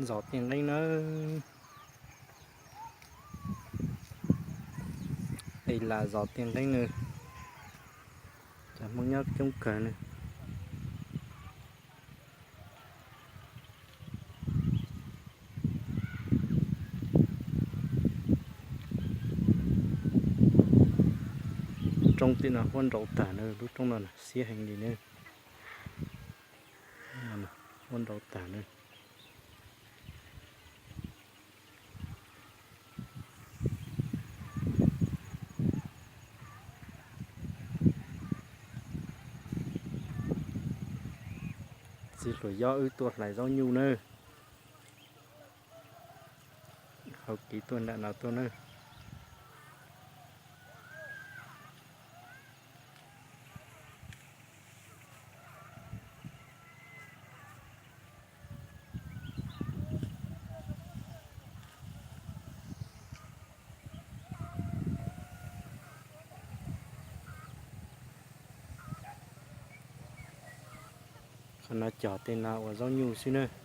Zos Tiaj Nqeeb nawb. Tej las zos Tiaj Nqeeb nawb. Cov Hmoob nyob coob kawg nawb. Roob tim no huab nrau tag nawb, lub roob no xiab heev li nawb. Huab nrau tag nawb. Txiv hluas Yob wb tuaj hlais zaub nyuj nawb. Hauv kev tuaj nram no tuaj nawb. Qhov no cog tej no ua zaub nyuj xwb nawb.